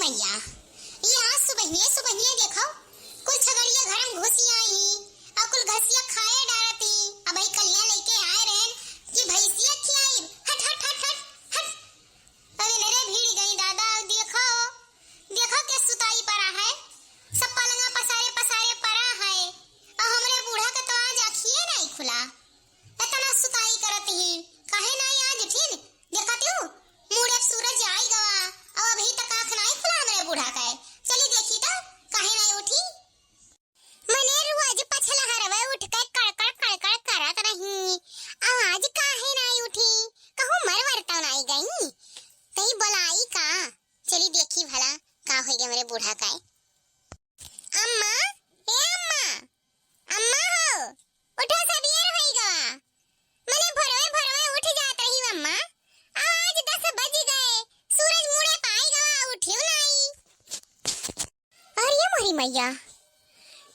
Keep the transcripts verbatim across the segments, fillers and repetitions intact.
भैया, ई आज सुबहिये सुबहिये देखो, कुल छगड़िया घर में घुसी आई, अउ कुल घसिया खाए डारत ही। अबही कलिया लइके आए रहन कि भैंसिया खियाई, हट, हट, हट, हट, हट। अरे नरे भिड़ गई दादा, देखो, देखो के सुताई परा है, सब पलंगा पसारे पसारे परा है, अउ हमरे बूढ़ा के तो आज आँखिए नाई खुला। एतना सुताई करत ही, काहे नाई आज उठिन? देखत हू, मुड़े सूरज आई गवा, अउ अबही तक आँख नाई खुला हमरे बूढ़ा के। चली देखी तो, काहे नाई उठी? मने रोज पछलहरवे उठ के कड़कड़ कड़कड़ करत रही, आज काहे नाई उठी? कहूँ मर वर तो नाई गई? तई बोलाई का? चली देखी भला, का होई गए हमरे बूढ़ा के। अम्मा, ए अम्मा, अम्मा हो, उठो, सबेर होई गवा। मने भोरवे भोरवे उठ जात रही अम्मा, आज दस बज गए, सूरज मुड़े पाई गवा, उठियो नाई। अरे मोरी मैया,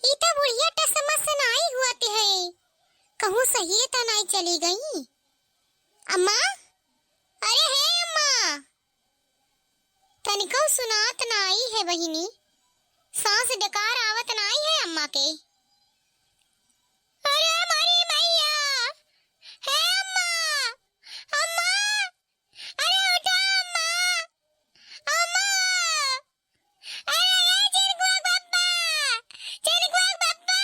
ई तो बुढ़िया टसमस नाई हुअत है, कहूँ सही तो नाई चली गई। अम्मा, अरे हे अम्मा, तनिको सुनात नाई है बहिनी, सांस डकार आवत नाई है अम्मा के। अरे मोरी मैया, हे अम्मा, अम्मा, अरे उठा अम्मा, अम्मा, अरे ए चिनकुआ बप्पा, चिनकुआ बप्पा।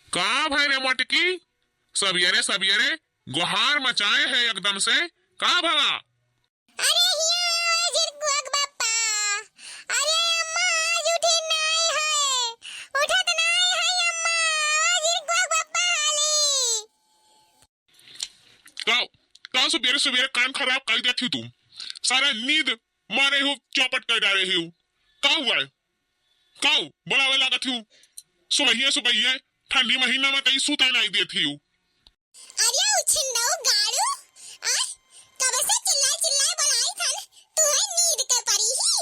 का भय रे मोटकी, सबेरे सबेरे गोहार मचाए है एकदम से, का भवा? अरे हिया, ए चिनकुआ बप्पा, अरे अम्मा आज उठी नाई है, उठत नाई है अम्मा, ए चिनकुआ बप्पा हाली। का, का सबेरे सबेरे कान खराब कर देत ही तू? सारा नींद मारे हो, चौपट कर डारे हो। का हुआ है? का हो? बुलावे लागत हो। सुबहिये सुबहिये ठंडी महीना में कहीं सूते नाई देत हो। अरे उछिन्नऊ गाड़ू, आ? कब से चिल्लाए चिल्लाए बुलाई थन, तू है नींद के परी ही।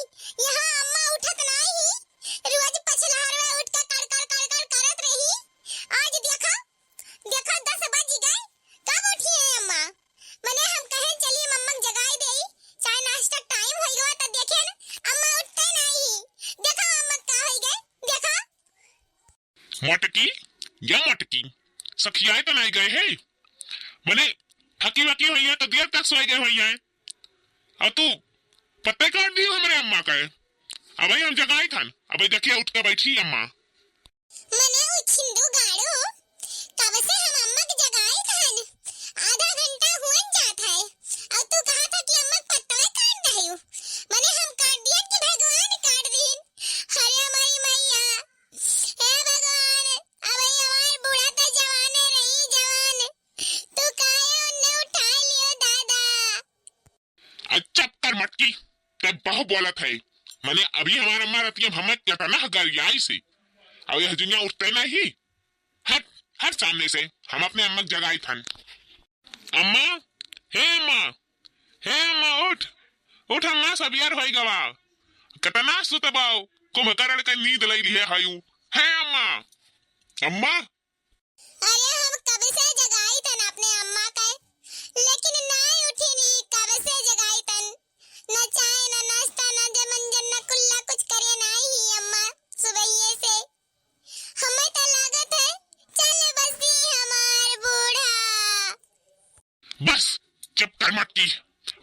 यहाँ अम्मा उठत नाई ही, रोज पछलहरवे उठ के कड़ कड़ कड़ कड़ करत रही। आज देखा, देखा, दस बज गए, कब उठी है अम्मा? मने हम कहे चली मम्मा के जगाई देई, चाय नाश्ता टाइम होई गवा, त देखे न, अम्मा उठते नाई ही। देखा अम्मा का होई गए, देखा। मोटकी, या मोटकी, सखियाए त नाई गए है? मने थकी वकी होई है त देर तक सोए गए होई है। और तू पत्ते काट दियो हमरे अम्मा का है। अबही हम जगाई थन, अबही देखिए उठ के बैठी अम्मा। मने उछिंदू गाड़ू, कब से हम अम्मा के जगाई थन, आधा घंटा हुअन जात है, और तू कहा था कि अम्मा के पत्तवे काट दहू, मने हम काट दियन कि भगवान काट दीन। अरे हमारी मैया, हे भगवान, अब ये हमार बूढ़ा तो जवाने रही जवान, तू काहे उन्ने उठा लियो दादा? आ, चुप कर मटकी, ते बहु बोलत है। मने अभी हमार अम्मा रतिया में हमें केतना गरियाई से। अब यह दुनिया उठते नहीं। हट, हट सामने से, हम अपने अम्मा के जगाई थन। अम्मा, हे अम्मा, हे अम्मा, उठ, उठ अम्मा, सबेर होई गवा। केतना सुतबाओ, कुंभकर्ण के नींद लई लिहे हयू। हे अम्मा, अम्मा, अरे हम कब से जगाई तन अपने अम्मा के, लेकिन नाई उठी नी, कब से जगाई तन। न चाय, न नाश्ता, न जे मंजन, न कुल्ला कुछ करे नाई ही अम्मा सुबहिये से। हमें तो लागत है चल बसी हमार बूढ़ा। बस, चुप कर मटकी।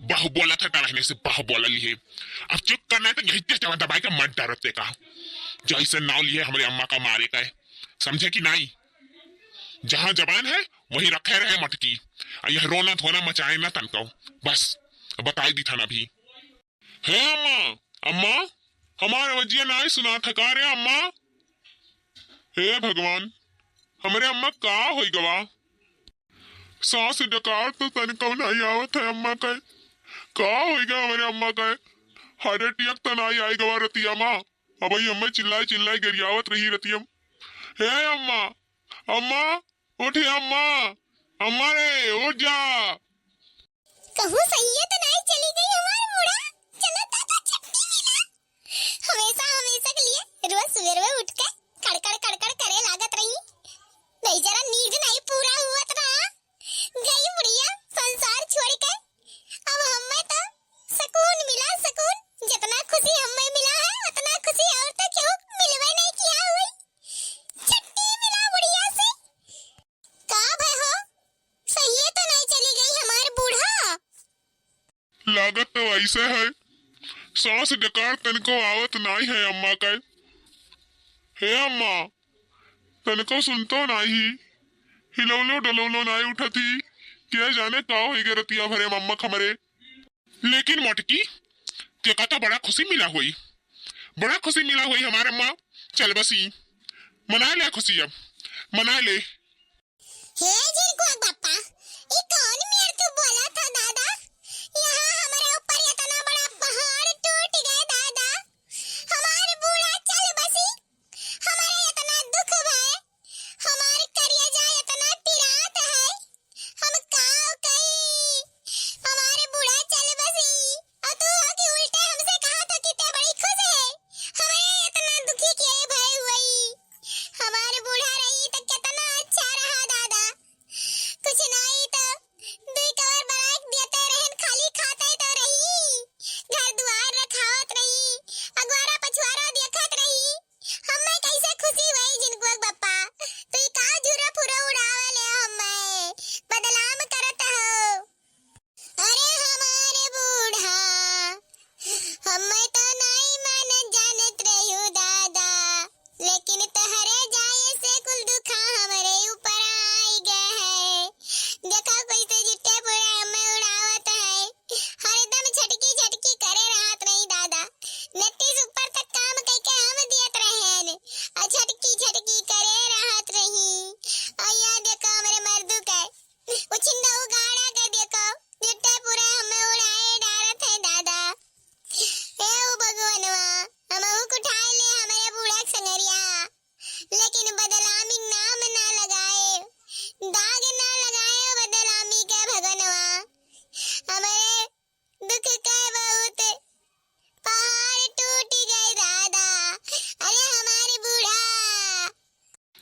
बहु बोला था, रहने से बहु बोला लिहे। अब चुप करना है तो यही तेज जबान दबाई के मत डरते का। जैसे नाव लिए हमरे अम्मा का मारे का है, समझे कि नाई? जहाँ जबान है, वहीं रखे रहे मटकी। आ यह रोना धोना मचाए ना तनको। बस, बताई दी था ना अभी। हे अम्मा, अम्मा, हमार आवाजिया नाई सुनात है का रे अम्मा? हे भगवान, हमरे अम्मा का होई गवा? सांस डकार तो तनिको नाई आवत है अम्मा के। का होई गवा हमरे अम्मा के? हार्ट अटैक तो नाई आई गवा रतिया मा? अबही अम्मा चिल्लाई चिल्लाई गरियावत रही रतिया मा। हे अम्मा, अम्मा, उठे अम्मा, अम्मा रे, उठ जा। कहूँ सही है तो नाई चली गई हमार बूढ़ा, चलो दादा छुट्टी मिला। हमेशा हमेशा के लिए रोज सुबेर में उठ के कड़कड़ कड़कड़ करे लागत रही। नहीं जरा नींद नहीं पूरा हुआ तो रहा। गई बुढ़िया संसार छोड़ के। अब हमें तो सुकून मिला, लागत तो ऐसे है, सांस डकार तनको आवत नाई है अम्मा के। हे अम्मा, तनको सुनतो नाई, हिलौलो डलौलो नाई उठत ही। के जाने का होई गे रतिया भरे अम्मा क हमरे। लेकिन मोटकी, तेका तो बड़ा खुशी मिला होई, बड़ा खुशी मिला होई हमार अम्मा। चल बसी, मना ले खुशी अब, मना ले। हे झिनकुआ बापा, ई कौन मेर तू बोला था दादा? यहाँ हमरे ऊपर इतना बड़ा पहाड़ टूट गए दादा। हमार बूढ़ा चल बसी, हमारे इतना दुख भय, हमार करेजा इतना पिरात है, हम का कही? हमार बूढ़ा चल बसी, और तू हो कि उल्टे हमसे कहा था कि ते बड़ी खुश है, हमारे इतना दुखी के भय हुई। हमार बूढ़ा रही तो कितना अच्छा रहा दादा, कुछ नहीं तो दुई कवर बराक देते रहन, खाली खाते तो रही, घर दुआर रखावत रही, अगवारा पछुआरा देखत रही। हम्मे कैसे खुशी होई झिनकुआ क बप्पा, तू ई का झुरा फुरा उड़ावे ले हम्मे, बदनाम करत हो। अरे हमारे बूढ़ा, हम्मे तो नाई मानत जानत रहू दादा, लेकिन तोहरे जाए से कुल दुखा हमरे ऊपर आई गए है। देखा कैसे झूठे फुरा हम्मे उड़ावत है, हरदम छटकी छटकी करे रहत रही दादा, नतीस ऊपर तक काम कइके हम दियत रहेन, और छटकी छटकी करे रहत रही। और या देखो हमरे मर्दू के, उ छिंदऊ गाड़ा के देखो, झूठे फुरा हम्मे उड़ाए डारत है दादा। हे ओ भगवनवा, हमहू के उठाए ले हमरे बूढ़ा के संगरिया, लेकिन बदनामी क नाम ना लगाए, दाग ना लगाए बदनामी के भगवनवा। हमरे दुख के बहुत पहाड़ टूट गए दादा। अरे हमारे बूढ़ा।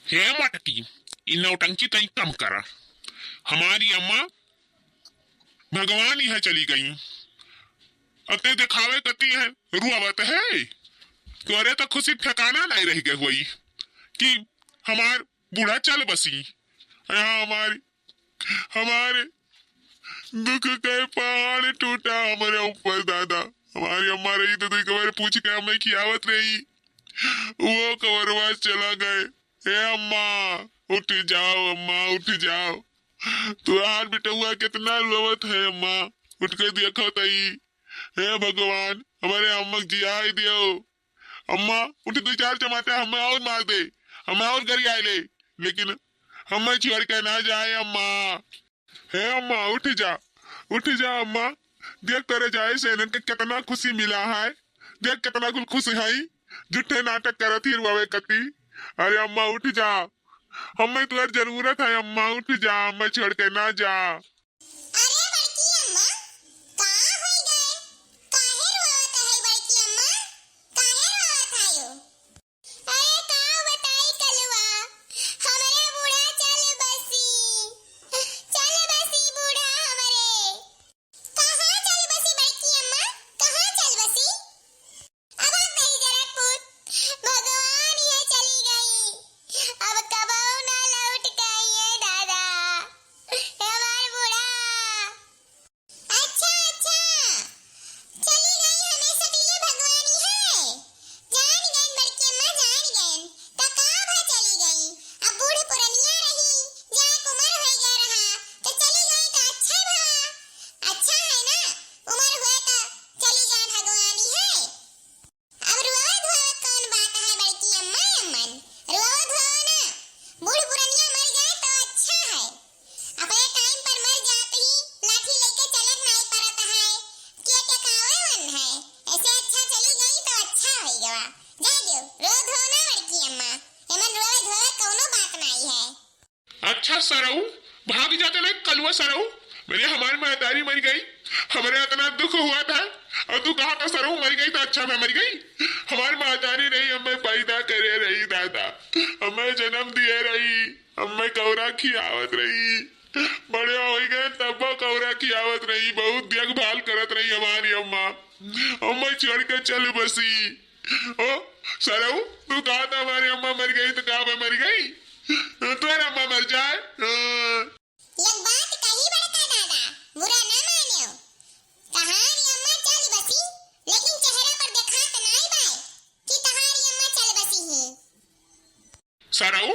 हे मटकी, ई नौटंकी तई कम करा। हमारी अम्मा भगवान यहाँ चली गई। अते दिखावे कती है, रुआवत है। तोरे तो खुशी ठिकाना नहीं रह गए हुई कि हमार बूढ़ा चल बसी। यहाँ हमारी, हमारे दुख के पहाड़ टूटा हमारे ऊपर दादा। हमारी अम्मा रही तो दुई कबर पूछ के हमें खियावत रही, वो कबरवा चला गए। ए अम्मा, उठ जाओ अम्मा, उठ जाओ। तुहार बेटउआ कितना रोवत है अम्मा, उठ के देखो तई। हे भगवान, हमारे अम्मा क जियाई दियो। अम्मा, उठ दुई चार चमाटे हमें और मार दे, हमें और गरियाए ले, लेकिन हमें छोड़ के ना जाए अम्मा। हे अम्मा, उठ जा, उठ जा अम्मा। देख तोरे जाए से इनके कितना खुशी मिला है, देख कितना कुल खुश है, झूठे नाटक करत ही रुआवे कती। अरे अम्मा, उठ जा, हमें तुहार जरूरत है अम्मा, उठ जा, हमें छोड़ के ना जा। अरे बड़की अम्मा, का होई गए? काहे रोवत है बड़की अम्मा? काहे रोवत है यो? अरे का बताई कलुआ, हमरे बूढ़ा चल बसी, चल बसी बूढ़ा हमरे। कहाँ चल बसी बड़की अम्मा, कहाँ चल बसी? अब आप नहीं जरा पूत, भगवान ये चली गई, अब कबहू ना लौट के आइए दादा, हमार बूढ़ा। अच्छा, अच्छा, चली गई हमेशा के लिए भगवान ही है। जान गए बड़की अम्मा, जान गए। तो का भा चली गई? अब बूढ़ पुरनिया रही, जाए के उमर हो गया रहा, तो चली गई तो अच्छा भा। अच्छा है ना, उमर हुए तो चली जाए भगवान ही है। अब रोवा धोवा कौन बात है बड़की अम्मा अम्मन? रोवा धोवा ना। बूढ़ पुरनिया मर जाए तो अच्छा है। अपने टाइम पर मर जात ही लाठी लेके चलत नाई परत है। के टेकावे वन है। ऐसे अच्छा चली गई तो अच्छा होई गवा। जा दियो, रो धो ना बड़की अम्मा। एमन रोवा धोवा कौनो बात नाई है। अच्छा सरऊ, भाग जाते ना कलुआ सरऊ। मेरे हमारी महतारी मर गई, हमरे इतना दुख हुआ था, और तू कहा था सरऊ मर गई तो अच्छा मैं मर गई। हमारी महतारी रही, हमें पैदा करे रही दादा, हमें जन्म दिए रही, हमें कौरा खियावत रही, बड़े हो गए तब कौरा खियावत रही, बहुत देखभाल करत रही हमारी अम्मा। अम्मा छोड़ के चल बसी। ओ सरऊ, तू कहा था हमारी अम्मा मर गई तो कहा मैं मर गई? तोर अम्मा मर जाए। हाँ। एक बात कही बड़का दादा, बुरा ना मानियो। कहानी सरऊ,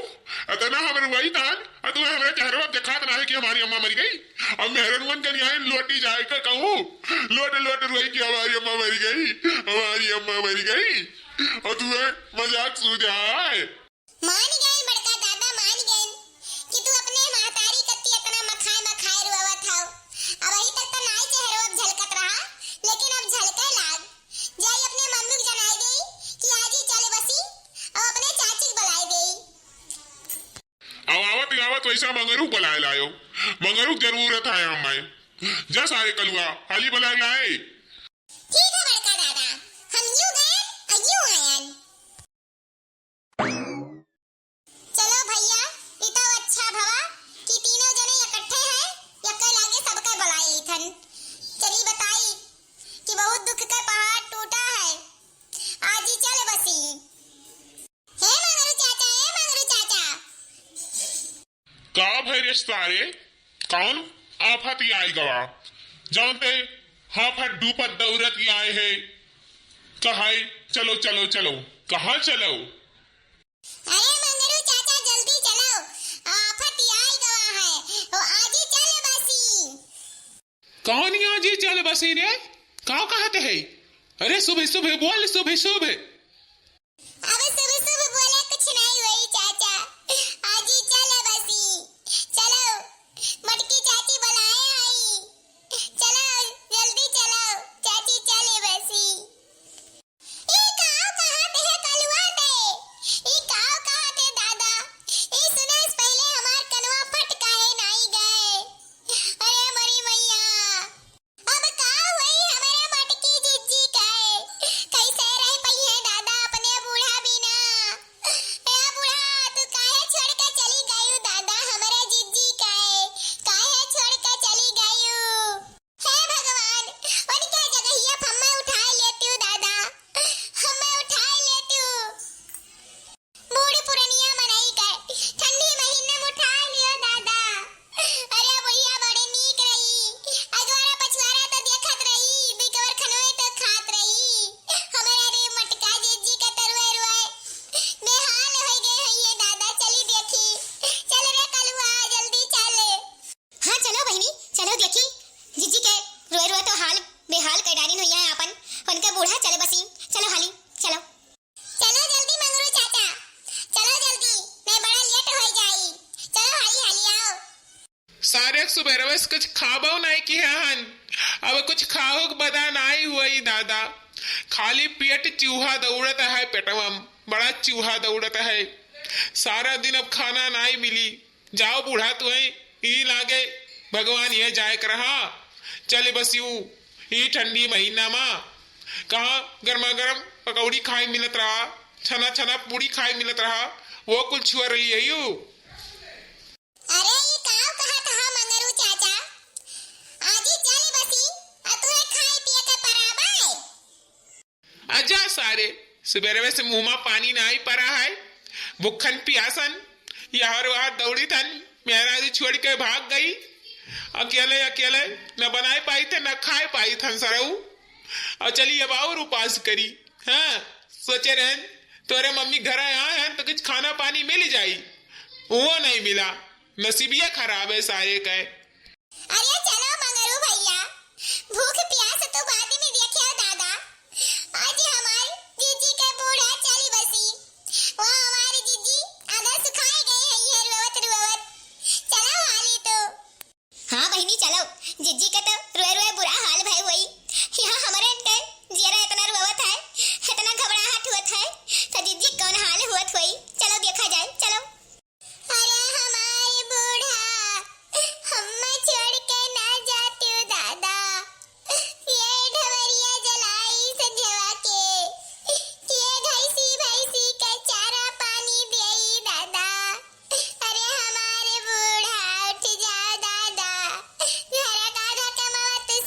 अतना हम रुआई तान, अ तू हमरा चेहरवा देखात नाहीं कि हमारी अम्मा मरि गई। अब मेहररुअन के नियाय लोटी जाए का कहूँ, लोट लोट रुआई कि हमारी अम्मा मरि गई, हमारी अम्मा मरि गई। अ तू मजाक सूझा है। मान गए बड़का दादा, मान गए कि तू अपने महतारी कत्ती अतना मखाए मखाए रुआवत हौ। अबही तक त नाई चेहरवा झलकत रहा, लेकिन अब झलके लाग। जाई अपने मम्मी के जनाई देई कि आजी चले बसी, अउ अपने चाची के बुलाई देई। अब आवत आवत वैसा मंगरू बुलाए लायो, मंगरू के जरूरत है हमें। जा सारे कलुआ, हाली बुलाए लाए। ठीक है बड़का दादा, हम यूं गए अउ यूं आयन। चलो भैया, ई तो अच्छा भवा कि तीनों जने इकट्ठे हैं, यक्के लागे सबके बुलाए लीथन। चली बताई कि बहुत दुख के पहाड़ टूटा है, आजी चल बसी। हे मंगरू चाचा, हे मंगरू चाचा। का भय रे सारे, कौन आफत आई गवा? जौन ते हाफत डूफत दौड़त ही आए है, कहाई चलो चलो चलो, कहाँ चलो? अरे मंगरू चाचा, जल्दी चलो, आफत आई गवा है, ओ आजी चल बसी। कौन आजी चल बसी रे? का कहत है? अरे सुबह सुबह बोल, सुबह सुबह। अब सुबह सुबह बोले कुछ नहीं हुई चाचा, आजी चल बसी। चलो, मोटकी चाची बुलाए आई। चलो, जल्दी चलो, चाची चल बसी। ई काव कहत है कलुआ ते? ई काव कहत है दादा? ई सुने से पहिले हमार कनवा फट काहे नाई गए? अरे मोरी मैया, अब का होई हमरे मोटकी जिज्जी के? कैसे रह पइहे दादा अपने बूढ़ा बिना? ए बूढ़ा, तू काहे छोड़ के चली गयू दादा हमरे जिज्जी के? काहे छोड़ के चली गयू? हे भगवान, उनके जगहिया पे हम्मे उठाए लेतिउ दादा, हम्मे उठाए लेतिउ। बूढ़ पुरनिया मनई के ठंडी महीना में उठाए लियो दादा। अरे बुढ़िया बड़ी नीक रही, अजवारा पछवारा तो देखत रही, दुई कवर खनवे तो खात रही। हमारा रे मटका जिज्जी के तरुए रुए बेहाल हो गए हैं ये दादा। चली देखी, चल रे कलुआ, जल्दी चल। हाँ, चलो बहिनी, चलो देखी, जिज्जी के रोए रोए तो हाल बेहाल कर डारिन होइया है आपन, उनके बूढ़ा चले बसी, चलो हाली, चलो। चलो जल्दी मंगरू चाचा, चलो जल्दी, नहीं बड़ा लेट हो जाई, चलो हाली हाली आओ। सारे सुबेरवे से कुछ खाबो नहीं किया हन, अब कुछ खाओ के बदा नहीं हुई दादा, खाली पेट चूहा दौड़त है पेटवा में, बड़ा चूहा दौड़त है, सारा दिन अब खाना नहीं मिली। जाओ बूढ़ा, तुहई ई लागे भगवान ये जाए के रहा। चल बसियू, ई ठंडी महीना मा कहाँ गरमा गरम पकौड़ी खाए मिलत रहा, छना छना पूड़ी खाए मिलत रहा, वो कुल छुआ रही है यू। अरे ई काव कहत हा मंगरू चाचा, आजी चल बसी, आ तुहे खाए पिए के पराबे। आजा सारे, सुबेरवे से मुँह मा पानी नाई परा है, भुक्खन पियासन, यहर वहर दौड़ी थन, मेहरारू छोड़ के भाग गई, अकेले अकेले न बनाए पाई थे, न खाए पाई थन सरऊ, और चली अब और उपास करी। हाँ, सोचे रहन, तोरे मम्मी घर आए हैं तो कुछ खाना पानी मिल जाई, वो नहीं मिला, नसीबिया खराब है सारे का। अरे चलो मंगरू भैया, भूख प्यास तो बाद में देखे दादा। आज हमार जीजी के बूढ़ा चली बसी। वो हमारी जीजी आधा सुखाए गए है ये रोवत रोवत। चलो हाली तो। हाँ बहिनी चलो, जीजी के तो रोए रोए बुरा हाल भय हुई। यहाँ हमारे के जियरा इतना रोवत है, इतना घबराहट हुआ है, तो जीजी कौन हाल हुआ हुई? चलो देखा जाए, चलो। अरे हमारे बूढ़ा, हम्मा छोड़ के ना जातियो दादा। ये ढवरिया जलाई संझवा के, ये भैंसी भैंसी के चारा पानी देई दादा। अरे हमारे बूढ़ा उठ जा दादा, घर का आधा कमावा तू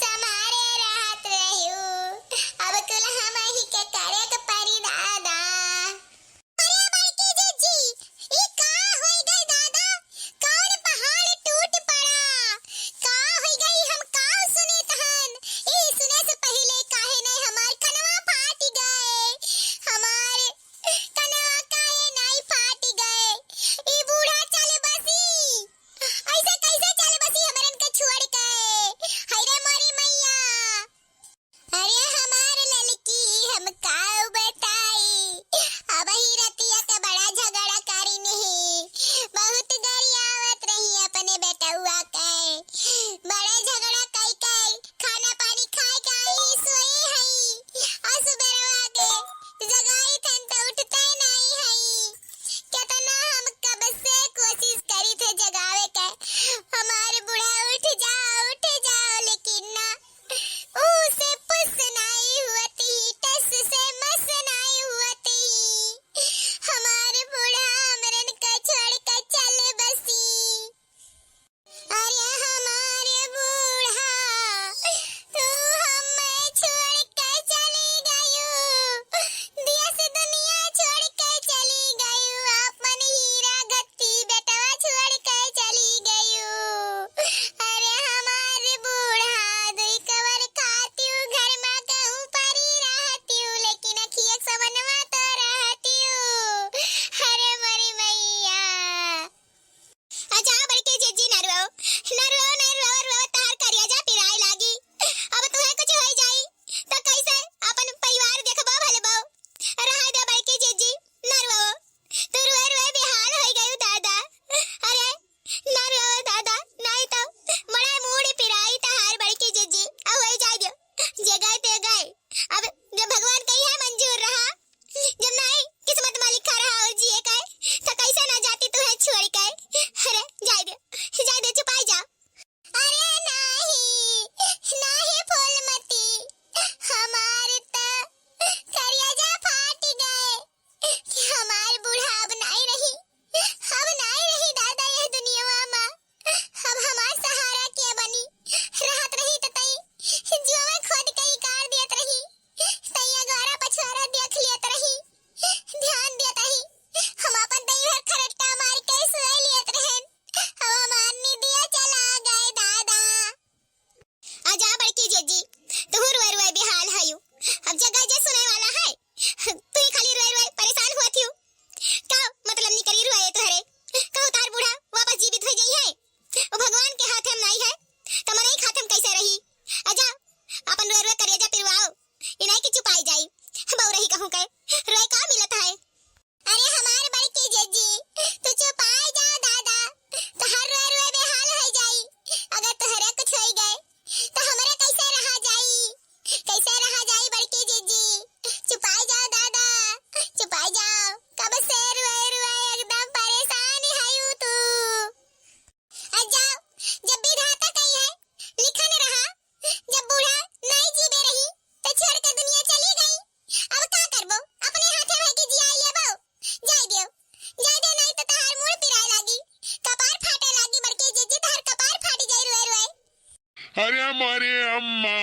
अरे मोरे अम्मा,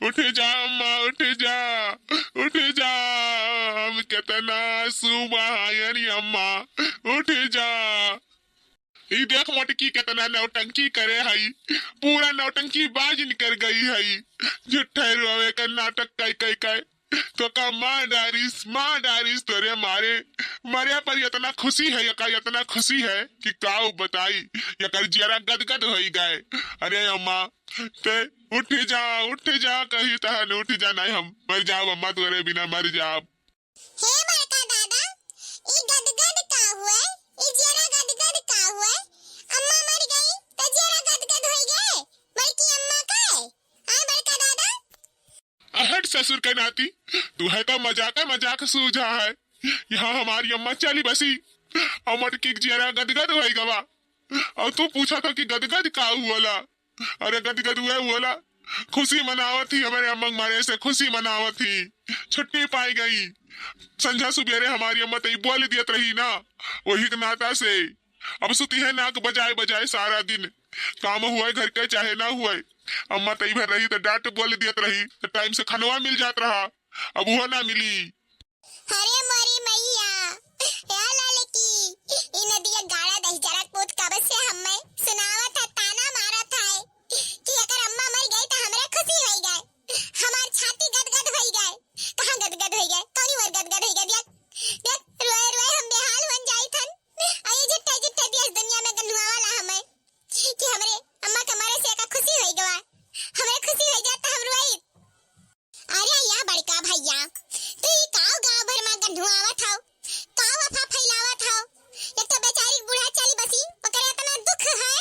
उठ जा अम्मा, उठ जा, उठ जा। हम केतना आंसू बहायन अम्मा, उठ जा। ई देख मोटकी केतना नौटंकी करे हई, पूरा नौटंकी बाज निकर गई हई। झूठे रोवे का नाटक कई कई कई। तो का मार डारिस, मार डारिस तोरे मारे। मरे पर इतना खुशी है, एका इतना खुशी है कि काऊ बताई, एकर जियरा गदगद होई गए। अरे अम्मा, ते उठ जा, उठ जा, कही तहन उठ जा, नहीं हम मर जाब अम्मा, तोरे बिना मर जाब। हे बड़का दादा, ई गदगद का हुए? ई जियरा गदगद का हुए? अम्मा मर गई तो जियरा गदगद होई गए? बड़की अम्मा का है? आय बड़का दादा? अहट ससुर के नाती, तू है तो मजाक मजाक सूझा है। यहाँ हमारी अम्मा चली बसी, अमर की जियरा गदगद होई गवा, और तू पूछा था कि गदगद का हुआ ला? अरे गदगद हुए हुआ ला, खुशी मनावत ही, हमारे अम्मा के मरे से खुशी मनावत ही, छुट्टी पाई गई। संझा सुबेरे हमारी अम्मा तई बोल दियत रही ना, वही के नाता से अब सुती है नाक बजाए बजाए सारा दिन, काम हुए घर के चाहे ना हुए। अम्मा तई भर रही तो डांट बोल दियत रही, तो टाइम से खनवा मिल जात रहा, अब वो ना मिली। अरे मोरी मैया, ए ललकी, ई नदिया गाड़ा दहिजरा कूद कब से हम्मे सुनावत है, ताना मारत है कि अगर अम्मा मर गई तो हमरे खुशी होई गए, हमार छाती गदगद होई गए। कहाँ गदगद होई गए? कौनी ओर गदगद होई गए? देख, देख, रोए रोए हम बेहाल बन जाई थन। आ ये झूठे झूठे दियस दुनिया में गन्हुआ वाला हमें कि हमरे अम्मा के मरे से एका खुशी होई गवा, हमरे खुशी होई जात तो हम रोई। अरे या बड़का भैया, तू ई काव गांव भर में गंधुआवत हव, काव अफवाह फैलावत हव? एक तो बेचारी बूढ़ा चली बसी, ओकरे इतना दुख है,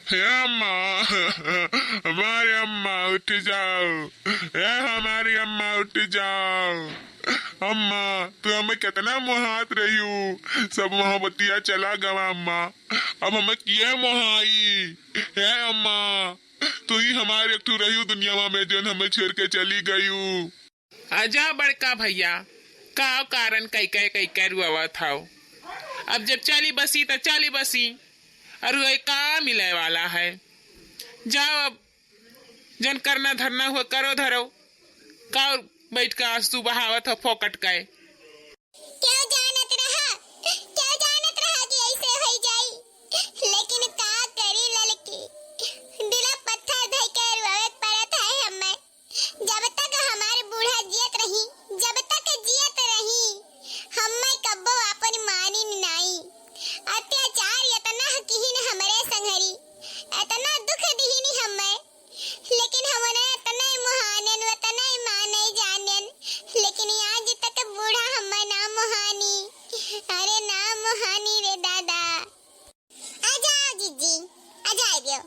हे अम्मा, हमारे अम्मा उठ जाओ, हे हमारी अम्मा उठ जाओ। अम्मा, तू हमें कितना मोहात रही हूँ, सब मोहब्बतिया चला गवा अम्मा, अब हमें किए मोहाई। हे अम्मा, तू ही हमारे एक ठो रही हूँ दुनिया में, जोन हमें छोड़ के चली गई हूँ। आजा बड़का भैया, का कारण कई कई कई कई रुआवत हव? अब जब चली बसी त चली बसी, अउर वही का मिले वाला है? जाओ अब, जन करना धरना हुआ करो धरो, का बैठ के आंसू बहावत हो फोकट के? क्यों जानत रहा, क्यों जानत रहा कि ऐसे होई जाई, लेकिन का करी ललकी, दिला पत्थर धई के रुआवे के पड़त है हमें। जब तक हमार बूढ़ा जियत रही, जब तक जियत रही, हम्मे कब्बो आपन मानिन नाई। अत्याचार एतना किहिन हमरे संघरी, एतना दुख दिहिन हम्मे, लेकिन हमने एतना मोहानेन, एतना माने जानेन, लेकिन आज तक बूढ़ा हम्मे ना मोहानी। अरे ना मोहानी रे दादा। आ जाओ जिज्जी, आ जाए दियो।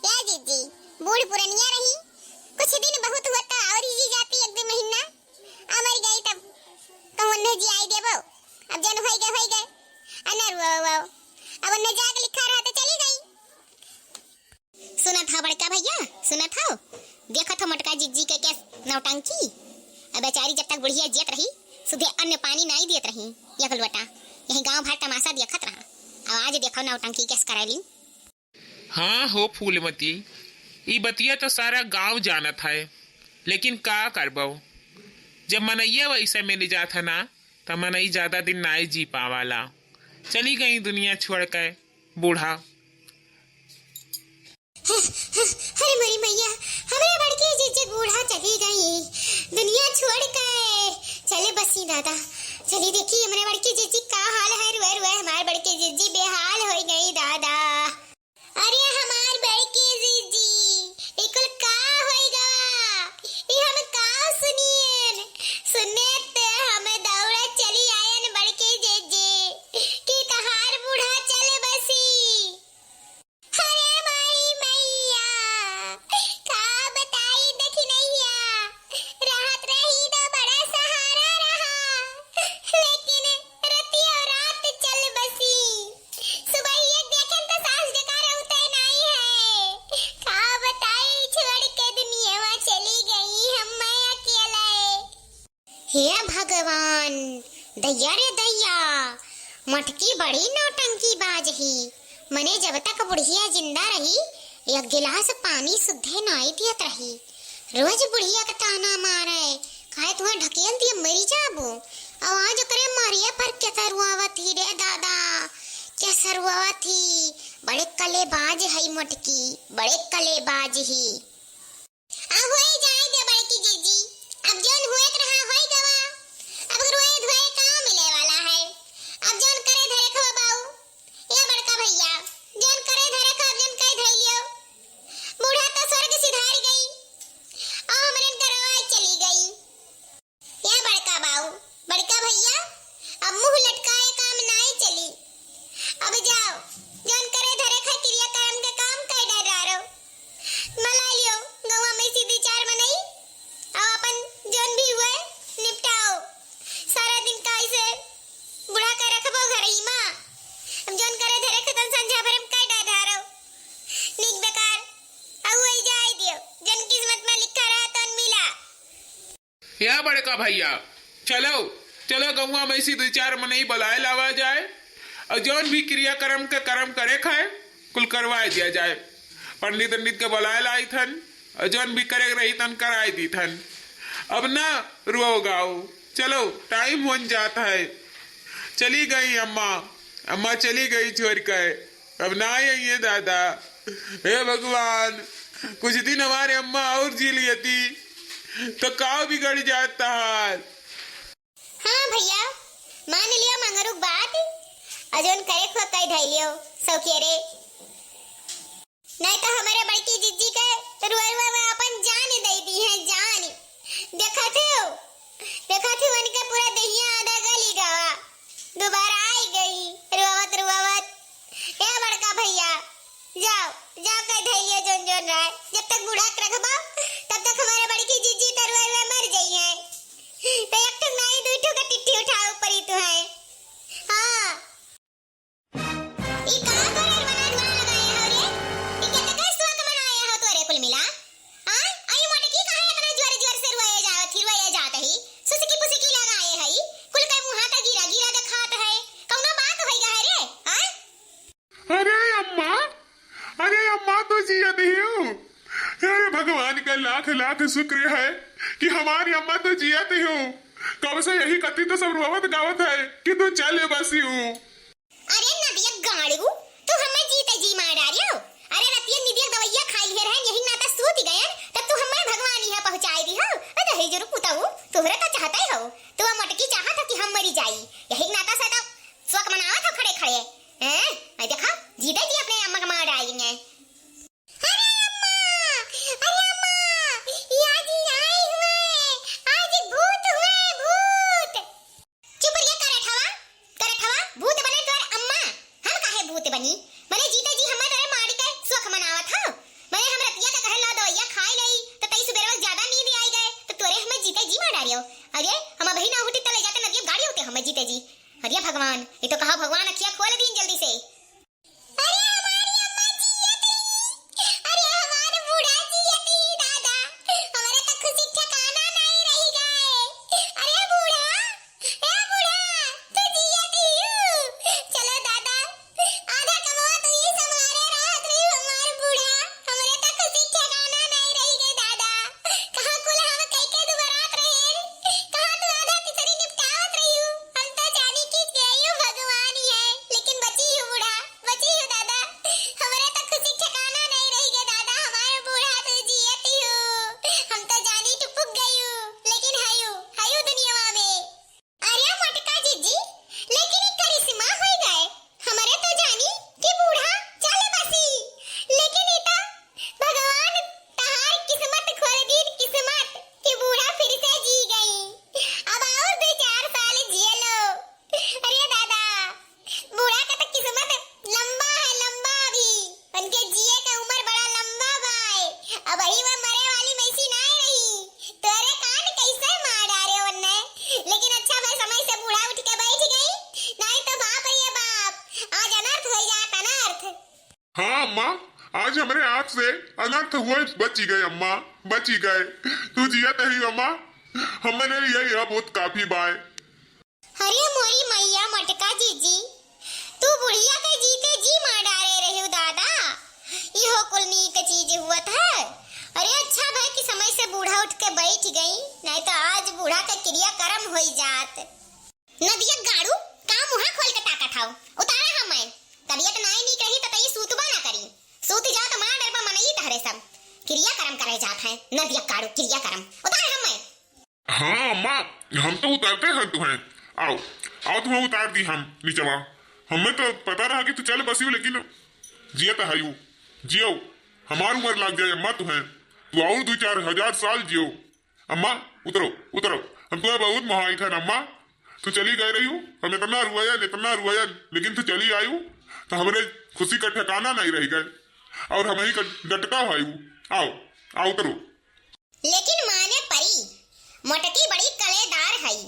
या जिज्जी, बूढ़ पुरनिया रही, कुछ दिन बहुत हुआ त और ही जी जाती, एक दो महीना, आ मर गई तब कहूँ उन्हें जी आई देबो। अब जन होई गए, होई गए, अनर वो, वो, अब उन्हें जाग लिखा रहा तो चली गई। सुनत हव बड़का भैया, सुनत हव? देखत हव मोटका जिज्जी के केस नौटंकी। अब बेचारी जब तक बुढ़िया जियत रही, सुधे अन्न पानी नाई दियत रही, एक लोटा। यही गांव भर तमाशा देखत रहा। अब आज देखो नौटंकी केस करैली। हाँ हो फूलमती, ई बतिया तो सारा गांव जानत है, लेकिन का करबो, जब मनैया वैसे मिल जात है ना, त मनई ज्यादा दिन नाई जी पावाला। चली गई दुनिया छोड़ के बूढ़ा। अरे मोरी मैया, हमरे बड़की जिज्जी बूढ़ा चली गई दुनिया छोड़ के। चले बसी दादा, चली देखी हमरे बड़की जिज्जी का हाल है। रुए रुए हमार बड़की जिज्जी बेहाल होई गई दादा। अरे हमार बड़की जिज्जी, ई कुल का होई गवा? ई हम का सुनियन? सुने ते हम दौड़ा चली आयन बड़की जिज्जी कि तहार बूढ़ा चले बसी। अरे माई मैया, का बताई दखिनैया, रहत रही त बड़ा सहारा रहा, लेकिन रतियो रात चल बसी। सुबहिया देखेन त सास डकार उते नाई है। का बताई छोड़ के दुनिया में चली गई हम्मे अकेले। हे भगवान, दैया रे दैया, मटकी बड़ी नौटंकी बाज ही। मने जब तक बुढ़िया जिंदा रही, एक गिलास पानी सुद्धे नाई दियत रही। रोज बुढ़िया के ताना मारे, काहे तुहें ढकेल दिए मरी जाबो। अउ आज ओकरे मारिया पर केसरुआवत ही रे दादा, केसरुआवत ही। बड़े कलेबाज हई मोटकी, बड़े कलेबाज ही। आ होई जाए दे बड़की जिज्जी, अब जौन होए के रहा होई गवा, अब रोए धोए का मिले वाला है। अब जौन करे धरे खो बाऊ, ए बड़का भैया, जौन करे धरे खो, अब जौन कई धई लियो। बूढ़ा तो स्वर्ग सिधार गई, और हमरन करवाए चली गई। ए बड़का बाऊ, बड़का भैया, अब मुंह लटकाए काम नाई चली। अब जाओ, जौन करे धरे खा क्रिया कर्म के काम कर डरारो। बुला लियो गौवा में से दू चार मनई, और अपन जौन भी हुए निपटाओ। सारा दिन का ऐसे बुढ़ा के रखबो घर ही माँ। अब जौन करे धरे खा तन संझा भरे में कर डरारो। निक बेकार, अब वही जाए दियो, जौन किस्मत में लिखा रहा तौन मिला। या बड़का भैया, चलो, चलो गौवा में से दू चार मनई बुलाए लावा जाए, और जौन भी क्रियाकर्म के कर्म करे खाए, कुल करवाए दिया जाए। पंडित उंडित के बुलाए लाई थन, और जौन भी करे रही तन कराए दी थन। अब ना रुओ गाओ, चलो, टाइम होन जात है। चली गई अम्मा, अम्मा चली गई छोड़ के। अब ना आइए दादा। हे भगवान, कुछ दिन हमारे अम्मा और जी लियती, तो का बिगड़ जात तहार? हाँ भैया, मान लियो मंगरू के बात, अजोन करे खो कह धई लियो, सौखियरे। नहीं तो हमारे बड़की जिज्जी के रुआ रुआ में अपन जान दे दी है, जान। देखा थे, देखा थे उनके पूरा दहिया आधा गली गवा, दोबारा आई गई, रुआवत, रुआवत। ए बड़का भैया, जाओ, जाओ, कह धइलियो जोन जोन रहे। जब तक बूढ़ा के रखबो, तब तक हमारे बड़की जीजी तरुआ रुआ मर जाई है। तो एक ठो नाई, दुई ठो का टिट्टी उठाओ परी तू है। हाँ। ई का तोरे रुआ रुआ लगाए हो रे? ई केतका शौक मनाए हो तोरे कुल मिला? हाँ? आई मोटकी काहे इतना जोर जोर से रुआए जावत ही, रुआए जात ही? सुसकी पुसकी लगाए है। कुल के मुँहा त गिरा गिरा देखात है। कौनो बात होई गा है रे? हाँ? अरे अम्मा, अरे अम्मा, तू जियत ही हो। अरे भगवान का लाख लाख शुक्र है कि हमारी अम्मा तू जियत ही हो। कब से यही कत्ती तो सब रोवत गावत है कि तू चल बसी हो। अरे नदिया गाड़ू, तू हमें जीते जी मार डारियो। अरे रतिया निदिया दवैया खाई लिए रहन, यही नाता सूत गयन, तब तू हमें भगवान यहाँ पहुँचाई दी हो। अरे दहेज रुक पुताऊ, तोहरे तो चाहता ही हो, तू मोटकी चाहत हो कि हम मरी जाई, यही नाता से तो शौक मनावत हो खड़े खड़े। हैं? आई देखा, जीते जी अपने अम्मा का मार डालेंगे। अरे अम्मा, अरे अम्मा, ई आज ई आई हुए, आज भूत हुए, भूत। चुप रहिए, करठवा, करठवा, भूत बने तोर अम्मा, हम काहे भूत बनी? मने जीते जी हमें तोरे मारी के शौक मनावत हो। मने हम रतिया के कहल ला दवैया खाए लई, त तई सुबेरवा ज्यादा नींद आई गए, त तोरे हमें जीते जी मार डारियो। अरे, हम अबही ना उठी त ले जाते नदिया गाड़ी होते हमें जीते जी। अरे भगवान, ये तो कहा भगवान अखिया खोल दीन जल्दी से। अरे हमारी अम्मा जियत ही, अरे हमार बूढ़ा जियत ही दादा, हमरे तो खुशी ठिकाना नहीं रही गए। अरे बूढ़ा, ए बूढ़ा, तू जियत ही हो? चलो दादा, आधा कमवा तू ही संभारे रहा, तू ही हमार बूढ़ा, हमरे तो खुशी ठिकाना नहीं रही गए दादा। कहाँ कुल हम कई के दुबरात रहे, कहाँ तू आधा तिसरी निपटावत रही हो। हम तो जानी कि गई हो भगवान ही है, लेकिन बची हो बूढ़ा, बची हो दादा। हमरे तो खुशी ठिकाना नहीं रही गए दादा, हमारे बूढ़ा तू जियत ही हो। हम तो जानी टुपुक गई हो, लेकिन हयू, हयू दुनिया में। अरे मोटका जीजी, लेकिन ई करिश्मा होई गए। हमरे तो जानी कि बूढ़ा चल बसी, लेकिन ई तो भगवान तहार किस्मत खोल दीन किस्मत कि बूढ़ा फिर से जी गई। अब और दो चार साल जिए लो। अरे दादा, बूढ़ा का तो किस्मत लंबा है, लंबा अभी। उनके जिए का उम्र बड़ा लंबा बाय। अब वही वह मरे वाली मैसी ना रही। तोरे कान कैसे मार डारे उनने। लेकिन अच्छा भाई, समय से बूढ़ा उठ के बैठ गई, नहीं तो बाप रे बाप, आज अनर्थ हो जात, अनर्थ। हाँ अम्मा, आज हमरे हाथ से अनर्थ हुए बची गए अम्मा, बची गए। तू जियत ही अम्मा, हमरे लिए यह बहुत काफी बाय। अरे मोरी मैया मोटका जीजी, तू बुढ़िया के जीते जी मार डारे रही दादा, इहो कुल नीक चीज हुवत है। अरे अच्छा भाई कि समय से बूढ़ा उठ के बैठ गई, नहीं तो आज बूढ़ा के क्रिया कर्म होई जात। नदिया गाड़ू, का मुँहा खोल के ताकत हौ? उतारा हमें। तबियत नाई नीक रही त तई सूतबा ना करी। सूत जाओ त मार डरबा मनई तहरे सब। क्रिया कर्म करे जात है। नदिया गाड़ू, क्रिया कर्म। उतारा हमें। हाँ अम्मा, हम तो उतारते हैं तुहें। आओ, आओ तुहें उतार दी हम निचवा। हमें तो पता रहा कि तू चल बसियो, लेकिन जियत हयू। जियो, हमार उम्र लाग जाए अम्मा तुहें। तू और दो चार हजार साल जियो। अम्मा, उतरो, उतरो। हम तुहें बहुत मोहाइत है अम्मा। तू चली गए रही हो, हम इतना रुआयन, इतना रुआयन, लेकिन तू चली आयू, तो हमरे खुशी का ठिकाना नहीं रह गए। और हम ही का डटका भाई। आओ, आओ उतरो। लेकिन माने परी, मोटकी बड़ी कलेदार हई,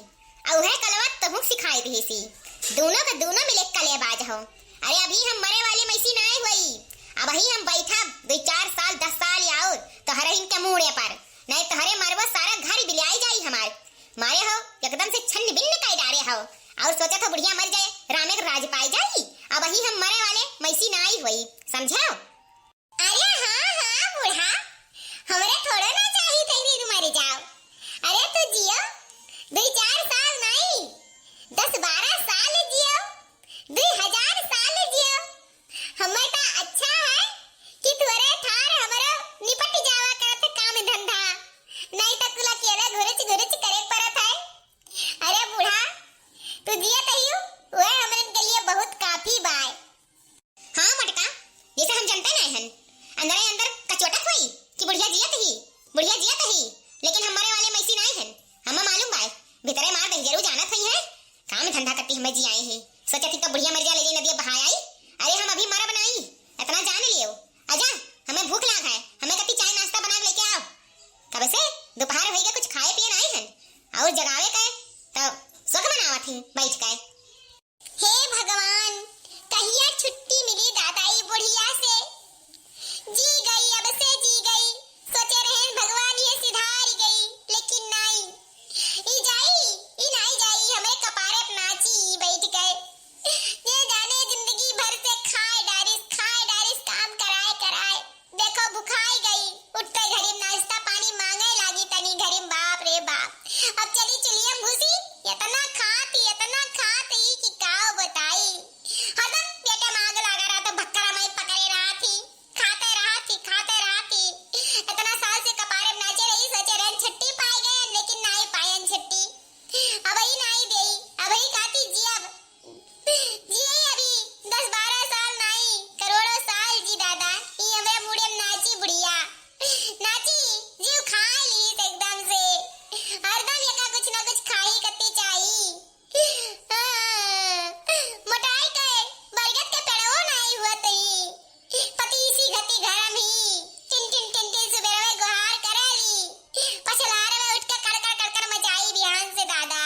अउहे कलवा तहूँ सिखाई दिहिसी। दूनो के दूनो मिले कलेबाज हो। अरे अभी हम मरे वाली मैसी नाय होई, अबही हम बैठा दुई चार साल, दस साल आउर तोहरे इनके मूड़े पर, नहीं तोहरे मरबो सारा घर बिलियाई जाई हमार। मारे हो, एकदम से छन्न भिन्न कर डारे हो। और सोचत हो बुढ़िया मर जाए, रामे के राज पाई जाई। अबही हम मरे वाले मैसी नाई होई, समझे हो? अरे हाँ, हाँ, बूढ़ा, हमरे थोड़े ना चाही तैरी तू मर जाओ। अरे तू जियो, दुई चार साल नहीं, दस बारह साल जियो, दुई हजार साल जियो। हमें तो अच्छा है कि तोरे वैसे दोपहर होइगा, कुछ खाए पिए नाई हन, और जगावे का त सोग मनावत ही बैठ के। हे भगवान, कहिया छुट्टी मिली दादा ई बुढ़िया से? जी गई, अब से जी गई। सोचे रहन भगवान ये सिधार गई, लेकिन नाई। ई जाई, ई नाई जाई, हमरे कपारे पे नाची बैठ गए। ये जाने जिंदगी भर से खाए डारिस, खाए डारिस, काम कराए कराए। देखो भुखाई गई, उठते घड़ी नाश्ता पानी मांगे लागी तनी घड़ी, बाप रे बाप। अब चली चुलियम घुसी, इतना खात, इतना खात ई कि काव बताई। हरदम पेटे में आग लागा रहत, भक्करा माई पकड़े रहत ही, खाते रहत ही, खाते रहत ही। इतना साल से कपारे में नाचे रही, सोचे रहन छुट्टी पाए गए, लेकिन नाई पायन छुट्टी। अबही नाई देई, अबही काती जियब। जिए अभी दस बारह साल नाई, करोड़ों साल जी दादा, ई हमरे मुड़े में नाची बुढ़िया। नाची, जीव खाए ली एकदम से। हरदम एका कुछ ना कुछ खाही कत्ती चाही। हाँ, मोटाई के बरगद के पेड़वो नाई हुआ तई। पतीसी घती घर में ही टिन टिन टिन टिन सुबेरवे गुहार करेली। पछलार में उठ के कड़कड़ कड़कड़ मचाई बिहान से दादा।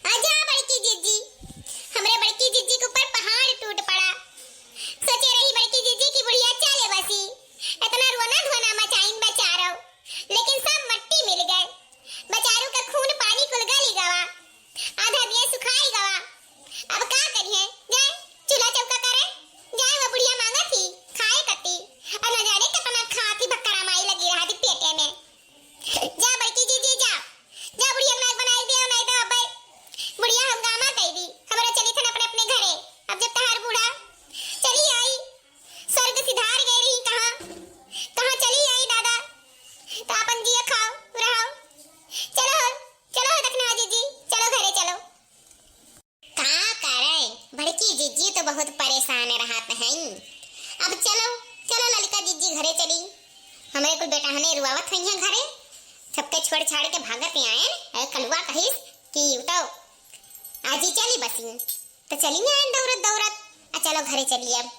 आजा बड़की जिज्जी, हमरे बड़की जिज्जी के ऊपर पहाड़ टूट पड़ा। सोचे रही बड़की जिज्जी की बुढ़िया चले बसी, इतना रोना धोना मचाइन बेचारो, लेकिन सब मट्टी मिल गए। बेचारू का खून पानी कुल गली गवा, आधा दिया सुखाई गवा। अब का करिए, जाए चूल्हा चौका करे, जाए वो बुढ़िया मांगा थी खाए कती, और न जाने कितना खाती भक्करा माई लगी रहा थी पेटे में। जा बड़की जिज्जी जा, जा बुढ़िया के नाक बनाई दे, नहीं तो अबे बुढ़िया हंगामा कई दी, हमरा चली थन अपने अपने घरे। अब जब तहार बूढ़ा चली आई, स्वर्ग सिधार गए रही, कहाँ कहाँ चली आई दादा, तो अपन जिया खाओ रहो। चलो हो, चलो हो दखना जिज्जी, चलो घरे चलो। का करे, बड़की जिज्जी तो बहुत परेशान रहत हैं। अब चलो, चलो ललिका जिज्जी घरे चली। हमरे कुल बेटहने रुआवत हुई हैं घरे, सबके छोड़ छाड़ के भागत ही आयन। अरे कलुआ कहिस कि उ तो आजी चली बसी, तो चली आयन दौड़त दौड़त। आ चलो घरे चली अब।